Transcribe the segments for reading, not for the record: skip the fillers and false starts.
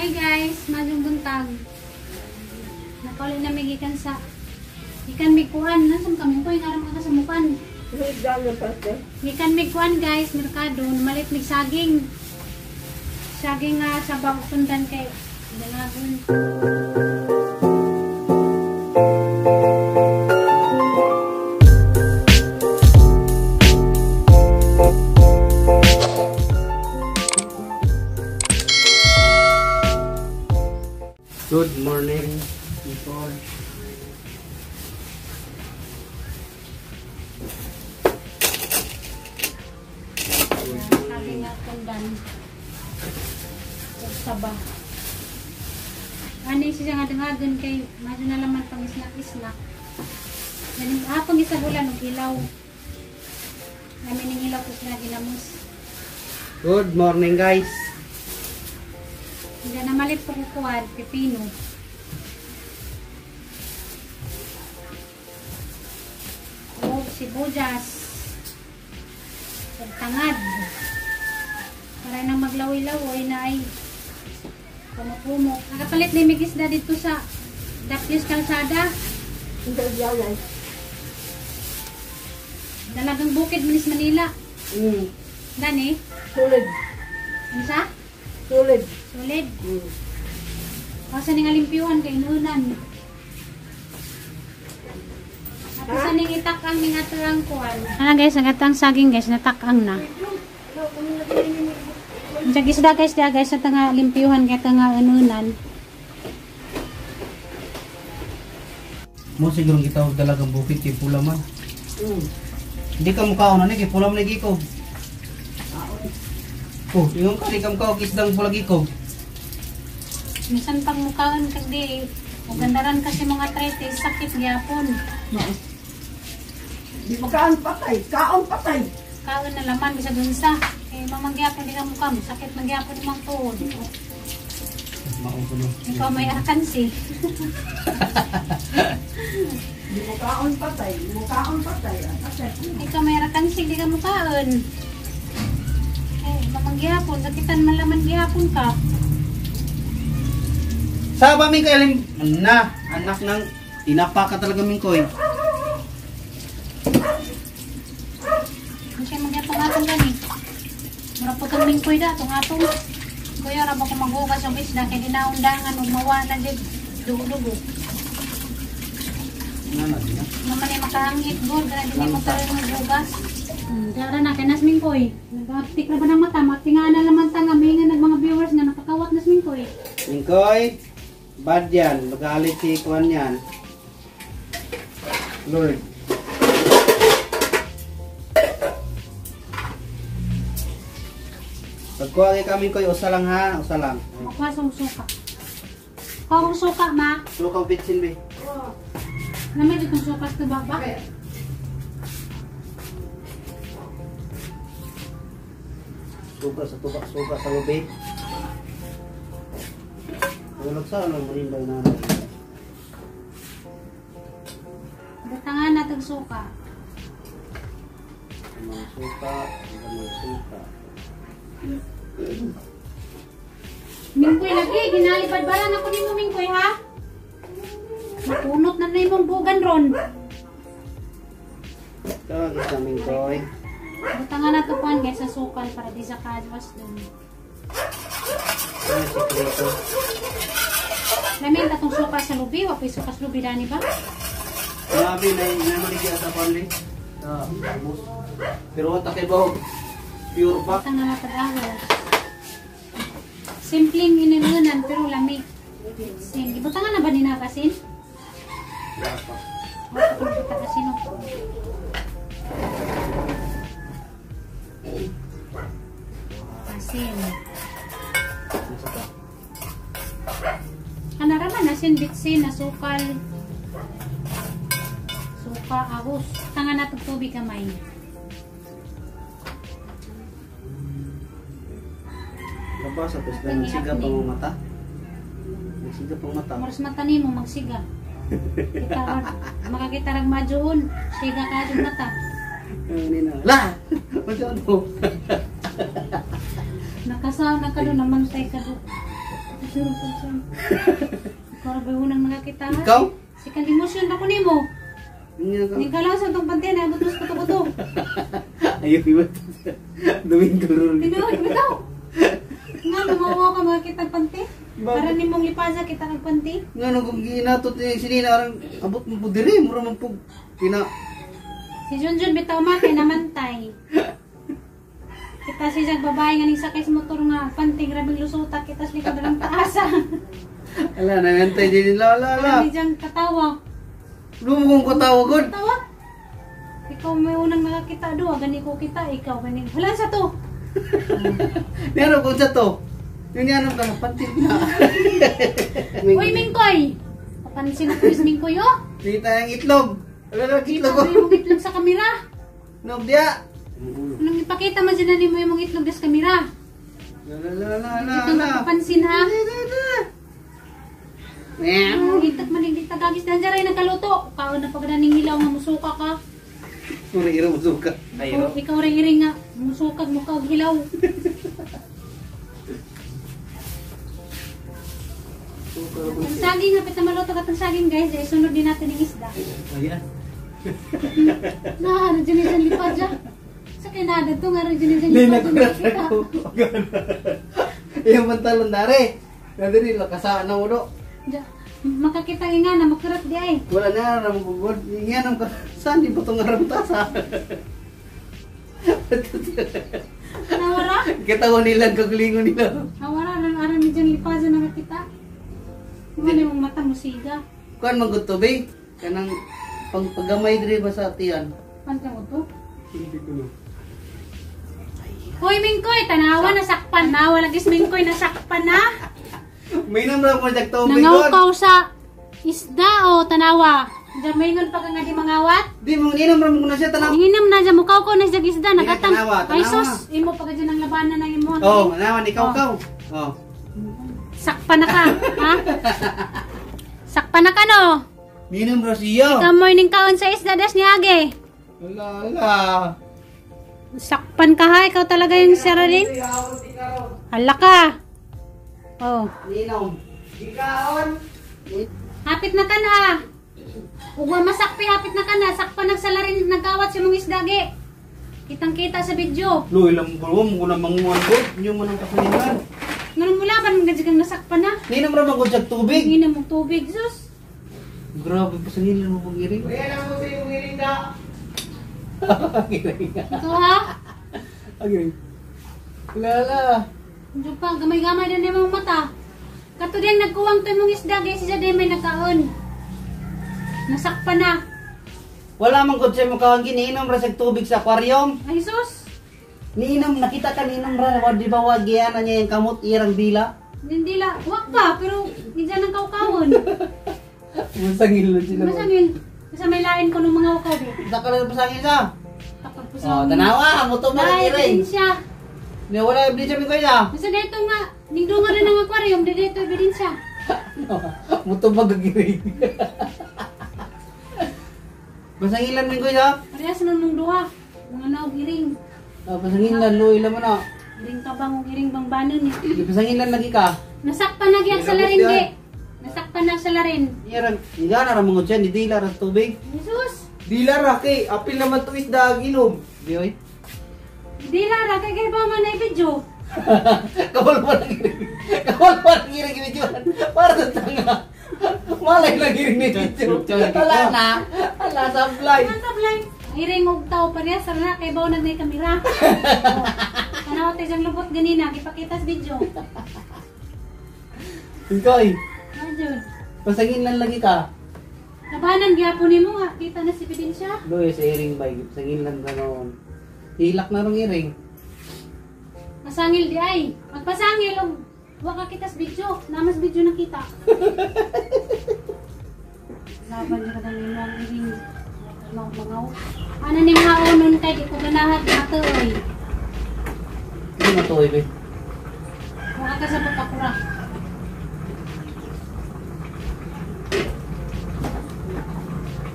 Hi guys, maayong buntag. Nakauli na mig ikan sa ikan mig kuan, nasam kami ko ingaram ka sa mukan. Ikan mig kuan guys, merkado, namalit mig saging. Saging nga sa tundan kay dangagon. Good morning, people. Saging nga tundan. Saba. Ani siya nga dangagon kay medyo na laman pang isnak-isnak. Ganing pang isagulan og hilaw. Namin ning hilaw kus na ginamos. Good morning, guys. Hindi na malit po kukuan, pipino. O sibuyas. Tangad. Para nang maglawi-lawoy na ay pumupumok. Nakapalit ni mig isda dito sa Daplis Calzada. Dalagang Bukid, Manis, Manila. Dani? Solid. Ano sa? Solid. Solid. Asa ning alimpyuhan kay inunan. Tapos ning itakang ning ato ang kuan. Ana guys, ang atang saging guys natakang na. Ang isda guys, dia guys sa nga limpyuhan kay nga inunan. Mo siguro gitawag dalagang bukid kay pula man. Hindi ka mukhaon ani kay pula man gikob. Oh, ingon ka di ka mukhaon isdang pula gikob. Minsan pag mukhaon kag di o gandaran kasi mga arthritis sakit gyapon. Di mo kaon patay, kaon patay. Kaon na laman bisag unsa. Eh mamangyapon di ka mukha mo, sakit mangyapon imong tuod. Maong kuno. Ikaw may arkansi. Di mo kaon patay, mo kaon patay. Patay. Ikaw may arkansi di ka mukhaon. Eh mamangyapon sakitan man laman gyapon ka. Saba min kay alim na anak ng tinapa ka talaga min koy. Kasi magyapon gani. Mura po kang mingkoy da tong atong. Kuya ra ba ko maghugas og isda kay ginaundangan og mawa na jud dugo-dugo. Na na. Naman ay makaangit gud kana dili mo tayo maghugas. Dara na kay nas mingkoy. Nagatik ra ba ng mata, matinga na laman ta nga mingan nag mga viewers nga nakakawat nas mingkoy. Mingkoy, bad yan, magalit si kuan yan. Lord. Pagkuha kay kami koy, usa lang ha, usa lang. Makuha sa suka. Kuha kong suka, ma. Suka bitsin be. Namay dito suka sa tuba ba? Suka sa tuba, suka sa lubi. Tulog sa anong marinda na. Butangan na tag suka. Mga suka, mga suka. Mingkoy lagi, ginalipad balan ako nimo mingkoy ha. Mapunot na na imong bugan ron. Tawag sa mingkoy. Butangan na to kuan guys sa sukal para di sa kadwas dun. Ano sikreto? Lamin tatong suka sa lubi, wa pay suka sa lubi dani ba? Grabe na namaligya sa panli. Sa bus. Pero ta kay ba pure ba? Butangan na padahos. Simpleng ininunan pero lami. Sin, ibutangan na ba ni nakasin? Wala pa. Wala pa asin. Asin. Ano raman asin bitsin asukal. Suka ahos. Tanga na tubig kamay. Labas at isda ng siga pang mata. Nagsiga pang mata. Maras mata nimo magsiga. Kita makakita rag majuon, siga ka jud mata. Ano na? La. Majuon mo. Nakasaw na ka do namantay ka do. Ikaw ba unang nakakita? Ikaw? Second emotion ako nimo. Hindi ka lang sa itong panty na butos kuto-kuto. Ayaw, iba. Domingo ron. Tinuod, bitaw. Nga, lumawa ka makakita panty. Para nimong lipaza kita ng panty. Nga nung kung ginatot ni sinina arang abot mo po diri, mura man po kina. Si Junjun bitaw ma kay namantay. Kita si Jag babae nga ning sakay sa motor nga panty grabeng lusuta kita sa likod ng taasa. Ala namantay din la la la. Ani jang katawa. Lumo kong katawa gud. Katawa. Ikaw may unang nakakita do, gani ko kita, ikaw gani. Wala sa to. Meron kung sa to. Yung niyanong ka na panty na. Uy, Mingkoy! Papansin ako is Mingkoy, oh! Kita yung itlog. Wala na itlog. Kita mo yung itlog sa kamera. No, diya. Anong ipakita man dyan na mo yung itlog sa kamera? La la la la Hindi ka mapapansin, ha? Ang itak man hindi tagagis. Nandiyan rin nagkaluto. Kaon na pag naning hilaw nga musuka ka. Mura iro musuka. Ikaw rin iring nga. Musukag mukha og hilaw. Ang saging, hapit na maluto ka itong saging guys. Eh, sunod din natin yung isda. Ayan. Na, ano dyan yung lipad dyan. Sa kinada to, nga rin dyan yung lipad. Hindi na ko. Yung pantalon na rin. Nandun lakasaan na ulo. Makakita nga na, makurat di ay. Wala na, ramugugod. Nga nang saan di ba itong aramtasa? Nawara? Katawa nila, kagalingon nila. Nawara, aram dyan lipad dyan nakakita. Ano yung mata mo siga? Kuan magud to be. Kanang pagpagamay diri ba sa tiyan? Pantay mo to? Hindi ko na. Hoy Mingkoy, tanawa nasakpan na. Wala gis Mingkoy nasakpan na. May namra mo jag tubig. Nangawkaw sa isda o tanawa. Diyan maingon pa ka nga di mangawat. Di mo ninam ra mo na siya tanawa. Ninam na dyan mukaw ko na siya isda nagatang. Tanawa, tanawa. Ay sus, imo pa ka dyan ang labanan ng imo. Oh, tanawa ikaw kaw. Oh. Sakpan na ka, ha? Sakpan na ka, no? Ninam ra siya. Ikaw morning kaon sa isda das ni Age. Wala, wala. Sakpan ka ha, ikaw talaga yung Sherilyn. Hala ka. Oh. Ninam. Ikaon. Hapit na ka na. Ugwa masakpi, hapit na ka na. Sakpan nagsalarin, nagkawat si mong isda, ge. Kitang-kita sa video. Lo, ilang buwan mo na manguan ko. Inyo mo nang kasalingan. Nganong mula ba nang gadyagang nasakpan na? Ninam ra magud sa tubig. Ninam mong tubig, sus. Grabe pa sa nilan mo pag iring. Kaya na mo sa imong iring da. Ito ha? Okay. Lala. Diyo pa, gamay-gamay din yung mata. Kato din nagkuwang to imong isda, guys, siya din may nagkaon. Nasakpan na. Wala man gud sa imong kaon giniinom ra sa tubig sa aquarium. Ay sus. Niinom, nakita ka niinom ra, di ba wagian na niya yung kamot, irang dila? Hindi dila, wag pa, pero hindi dyan ang kaukawon. Masangil na sila. Masangil. Basta may lain ko ng mga ukaw. Basta ka lang pasangil siya. Kapag Oh, tanawa, muto mo Wala rin iring. ebidensya. Hindi, wala ebidensya mi kuya. Basta dito nga, ningdunga rin ang aquarium, di dito ebidensya. Muto magagiring. Pasangilan mi kuya. Parehas na mong duha. Mga naog iring. Oh, pasangilan, luoy lang mo na. Iring kabang o iring bangbanon eh. Pasangilan lagi ka. Nasakpan na giyag sa larin, ge. Nasakpan na sa larin. Iran, nga na ramon siya, ni dila ra tubig. Jesus! Dila ra kay apil naman to isda ang inom. Di oy. Dila ra kay kay ba man ay video. Kawal pa lang iring. Kawal pa lang iring video. Para sa tanga. Malay lang iring ni video. Wala na. Wala sablay. Ang sablay. Iring og tao parehas ra na kay baw na nay kamera. Tanaw tay siyang lubot ganina gipakita sa video. Ikoy. Ano? Pasangin lang lagi ka. Labanan gyapon nimo nga kita na si ebidensya. Luoy sa iring bay, pasangin lang ka noon. Hilak na rong iring. Masangil di ay. Magpasangil og wa ka kita sa video. Namas video nakita. Laban ra ka nimo ang iring. Mangaw. Ano ni mga unon kay di ko ganahan ato oy. Hindi matuoy be. Wa ka sa pagkakura.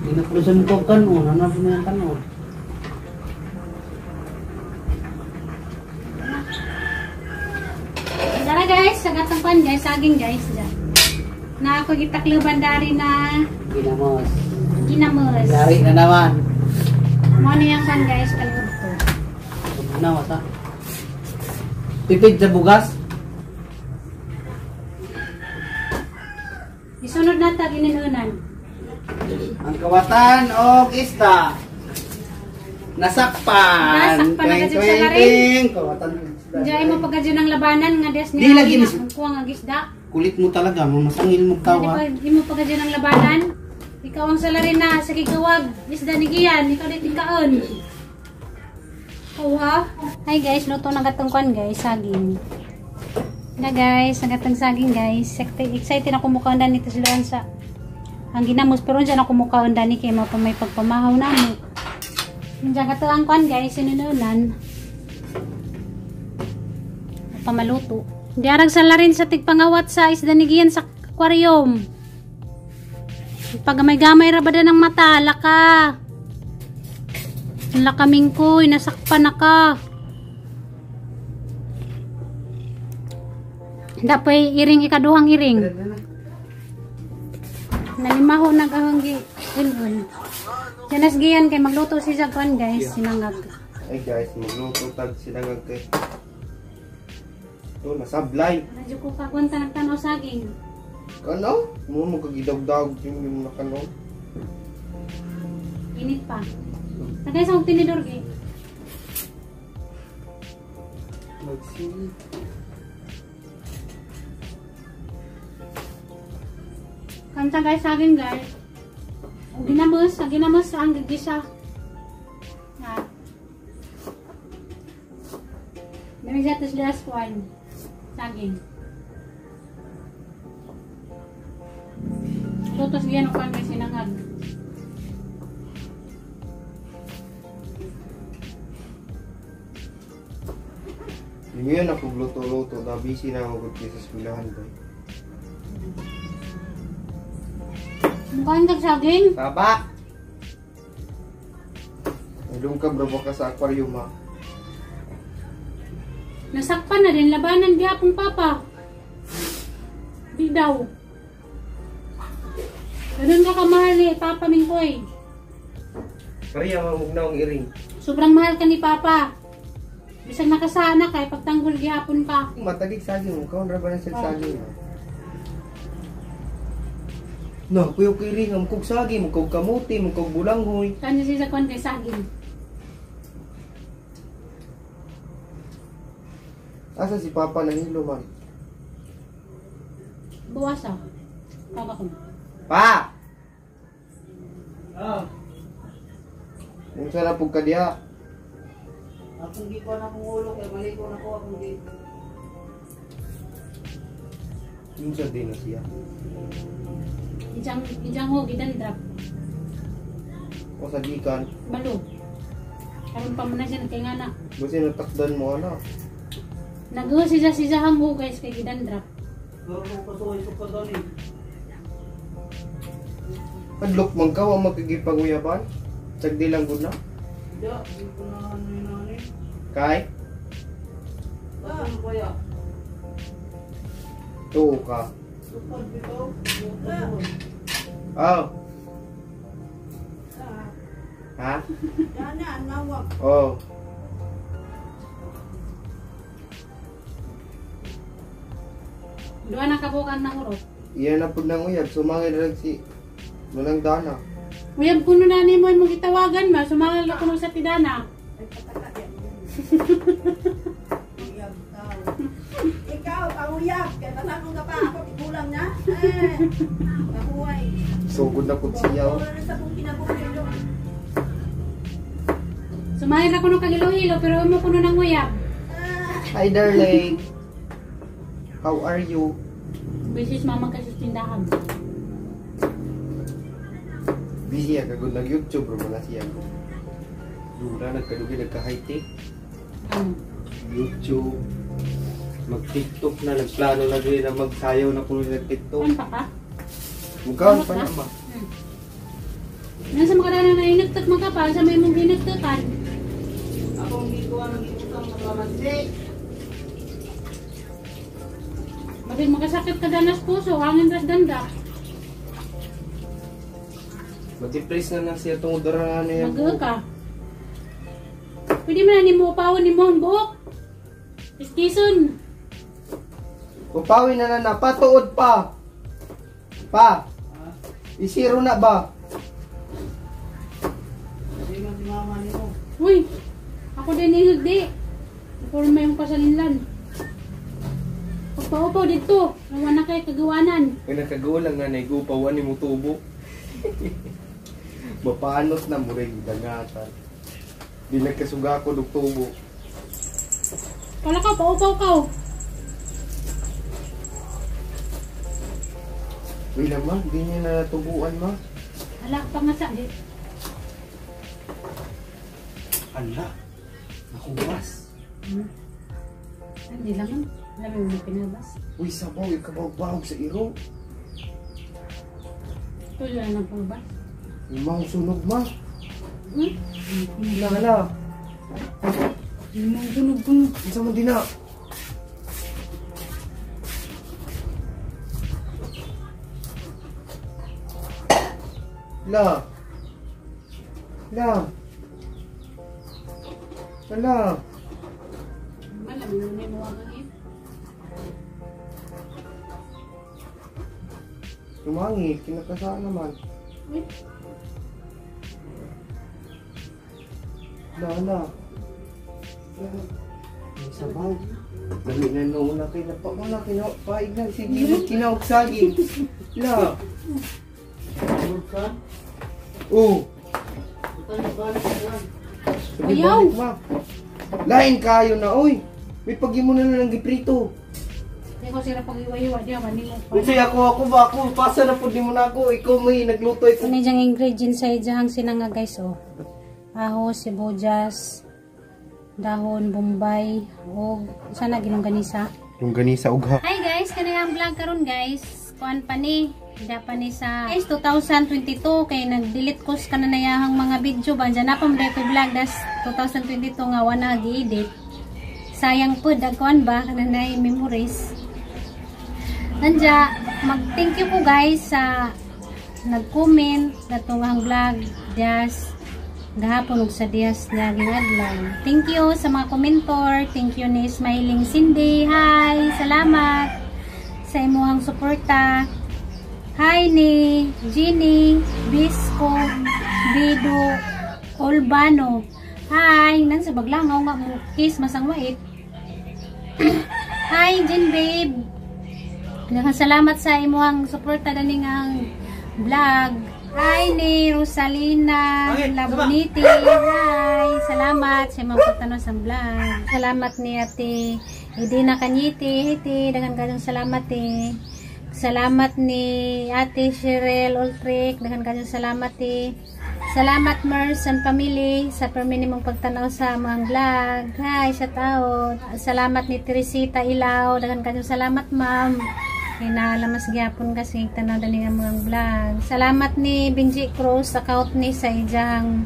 Hindi na pala sa mukha kanon. Ano na yung kanon? Tara guys, sa gatang kuan guys, saging guys dyan. Na ako gitakluban dari na Ginamos. ginamos. Yari na naman. Mo na yung kuan guys, palihog to. Na wasa. Tipid sa bugas. Isunod na ta gininunan. Ang kawatan og isda. Nasakpan. Nasakpan na Twing, kadyo sa twing, laring. twing. Kawatan og isda. Diyan mo pagkadyo ng labanan nga des Di lagi niya. mis- Ang kuha nga gisda. Kulit mo talaga, mamasangil mo tawa. Di mo pagkadyo ng labanan. Ikaw ang salarin na sa gigawag. Isda ni Gian, ikaw dito kaon. Kuha. Hi guys, luto na gatong kuan guys, saging. Na guys, nagatong saging guys. Excited ako mukha nito sila sa ang ginamos pero dyan ako mukha ni kay mapa may pagpamahaw na mo. Diyan kato ang kuan guys, sinununan. Pamaluto. Diarag salarin sa tigpangawat sa isda ni Gian sa aquarium. Pag gamay-gamay ra ba ng mata, laka. Laka mingkoy, nasakpan na ka. Dapat iring ikaduhang iring. Nalimaho nagahong gi ilon. Janas giyan kay magluto si Jagwan guys, sinangag. Ay guys, magluto tag sinangag kay. Ito, nasablay. Radyo ko kakwanta nagtanaw saging. Kano? Mo mo kagidagdag yung nakano. Init pa. Tagay sa tinidor gi. Magsili. Kanta guys, saging guys. Ginamos, ginamos ang gigisa. Ah. May sa last one. Saging. Lutos giyan ang kwan sinangag. Ngayon ako luto-luto, na busy na ako sa eskwelahan ba. Mukhaan kag saging. Taba! Nalungkab ra ba ka sa aquarium ha? Nasakpan na din, labanan gihapon papa. Di daw. Ganun ka kamahal ni Papa Mingkoy. Pareha mamugnaw ang iring. Sobrang mahal ka ni Papa. Bisag nakasana kay pagtanggol gihapon pa. Matagig saging, mukhaon ra ba na sa saging ha? No, kuyo kiring, ang kog saging, mukog kamuti, mukog bulanghoy. Kanya siya sa kwan kay saging. Asa si Papa nahilo man? Buwasa. Papa ko. Pa! Ah, Unsa na pug ka diha? akong gikuan akong ulo kay maligo na ko akong gi. Unsa din na siya? Ijang ho, gidandrap. O sa gikan, Balo. Karon pa man na siya nagkay nga na. busin natakdan mo ana. Nag-uho siya siya hanggo guys kay gidandrap. Pero kung pasuoy ko pa eh. Hadlok man ka wa magkigipanguyaban. Sagdi lang gud na. Di, di ko na ano yun ano eh. Kay, Ano kaya? tuo ka. Lupad bitaw. Oh. Ha? Dana, nawag. Oh. Duha na kabukan na urot. Iya na pud nang uyab sumangil ra si Manang Dana. Uyab kuno na nimo imong gitawagan ma, sumangil ako nung sa tidana. Ay, pataka yan. Uyab tao. Ikaw, panguyab. Kaya pasakong ka pa. Ako, tigulang na. Eh, mabuhay. Sugod na pud siya. oh. Wala na sa kong kinabuhi. Sumangil ako nung kagilo-hilo pero imo kuno nang uyab. Hi darling. How are you? Bisis mama kasi sa tindahan. Busy ka gud nag YouTube ro man na siya. Dura nagkadugi nagka-high tech. Ano? YouTube. Mag TikTok na nagplano na din na magsayaw na kuno nag TikTok. Kan pa ka? Mukaon pa na ma. Nasa makadana na inagtag man ka pa, sa may mong hinagtakan. Akong gikuan ang gibutang ng kalamansi. Kasi makasakit ka danas puso, hangin ras danda. Mag-depress na na siya tungod ra na niya. Mag ka. Pwede man na nimo upawon nimo ang buhok. Iskison. Upawin na na na, patuod pa. Pa. Isiro na ba? Uy, ako din hindi. Porma yung pasalinlan. Pagpaupaw dito, nawa na kay kagawanan. Kaya nakagulang nga na igupawan ni mo tubo. Mapanot na mo rin dangatan. Di nagkasuga ko dug tubo. Kala ka, paupaw ka. Uy lang ma, di niya natubuan ma. Hala, pangasa. Di. Ala, nakubas. Hindi lang. Alam mo yung pinabas. Uy, sabaw, ikabawag-bawag sa iro. Tuloy na ng pulbas. Yung sunog ma. Hmm? Ala, ala. Yung mga sunog-sunog. Isa mo din na. La. La. Ala. Malam mo na yung mga eh. Tumangit, kinakasaan naman. Uy. La, la. May sabaw. Dami na noon na kayo. Wala kinapaig na. Sige, kinaog saging. La. Oh. Sabi, Ayaw. balik ma. Lain kayo na, oy. May pagimo na lang giprito. Hindi ko sila pag-iwa-iwa. Di ba? Hindi mo pa. Unsay ako ba ako pasa na pud nimo na ako. Ikaw may nagluto ikaw. Ano yung ingredients sa ijahang sinanga guys oh. Ahos, sibuyas, dahon, bombay, og sana ginongganisa. Longganisa ugha. Hi guys, kani ang vlog karon guys. Kuan pa ni, da pa ni sa guys 2022 kay nag-delete ko sa kananayahang mga video ba dyan na pa mo ko vlog das 2022 nga wala gi-edit. Sayang pud dagkuan ba kananay memories. Nanja, mag-thank you ko guys sa nag-comment datong ang vlog das gahapon ug sa dias nga ginadlaw. Thank you sa mga komentor. Thank you ni Smiling Cindy. Hi, salamat sa imuhang suporta. Hi ni Jeannie Bisco Bido Olbano. Hi, nan sa baglangaw nga mo kiss masang wait. Hi Jean babe. Daghang salamat sa imuhang suporta dani nga vlog. Hi ni Rosalina Laboniti. Hi, salamat sa imong pagtan-aw sa vlog. Salamat ni Ate Edina Kanyiti. Hiti, daghan kayong salamat eh. Salamat ni Ate Cheryl Ultrich. Daghan kayong salamat eh. Salamat Mers and family sa permi nimong pagtan-aw sa mga vlog. Hi, shout out. Salamat ni Teresita Ilaw. Daghan kayong salamat ma'am. Kinalamas gyapon kasi tanaw dali ang mga vlog. Salamat ni Benji Cruz account ni sa ijang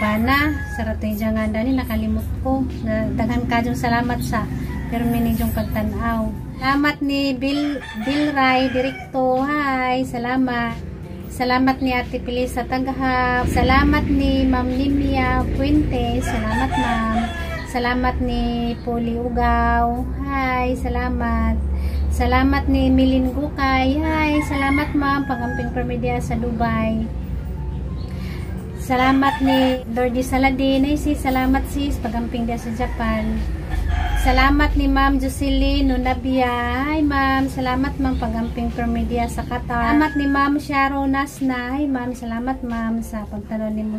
bana. Sa rato ijang dani nakalimot ko. Daghan kayong salamat sa permi ninyong pagtan-aw. Salamat ni Bill Ray Direkto. Hi, salamat. Salamat ni Ate Pilisa Tagahap. Salamat ni Ma'am Nimia Puente. Salamat ma'am. Salamat ni Poli Ugaw. Hi, salamat. Salamat ni Milin Gukay. Hi, salamat ma'am. Pangamping permedia sa Dubai. Salamat ni Lordy Saladin. Ay sis, salamat sis. Pagamping dia sa Japan. Salamat ni Ma'am Jocelyn Nunabia. Hi ma'am, salamat ma'am pagamping permedia sa Qatar. Salamat ni Ma'am Sharon Nasna. Hi ma'am, salamat ma'am sa pagtanaw nimo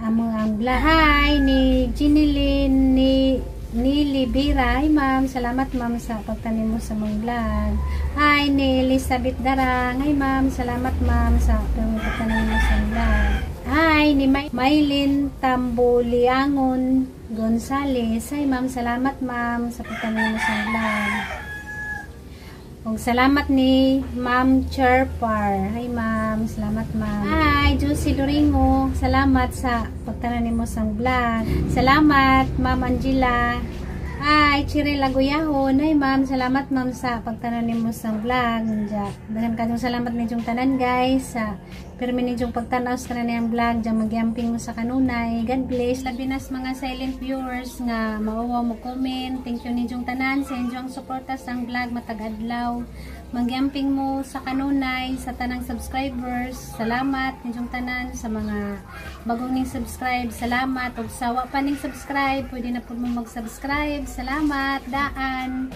among ang vlog. Hi ni Ginilyn ni Nili Bira. Hi ma'am, salamat ma'am sa pagtanim mo sa mga vlog. Hi ni Elizabeth Darang. Hi ma'am, salamat ma'am sa pagtanim mo sa vlog. Hi ni Maylin Tambuliangon Gonzales. Hi ma'am, salamat ma'am sa pagtanim mo sa vlog. Ug salamat ni Ma'am Cherpar. Hi ma'am, salamat ma'am. Hi Josie Loringo, salamat sa pagtanan nimo sa vlog. Salamat Ma'am Angela Ay, Chiril Aguyahon. Ay, ma'am, salamat, ma'am, sa pagtanaw nimo sa vlog. Diya. Daghan kayong salamat ninyong tanan, guys. Sa pirmi ninyong pagtanaw sa kanang vlog. Diya magyamping mo sa kanunay. God bless. Labi na sa mga silent viewers nga mauwaw mo comment. Thank you ninyong tanan sa inyong suporta sa vlog matag adlaw. Magyamping mo sa kanunay sa tanang subscribers. Salamat ninyong tanan sa mga bagong ning subscribe. Salamat. Ug sa wa pa ning subscribe, pwede na pud mo mag-subscribe. Salamat. Daan.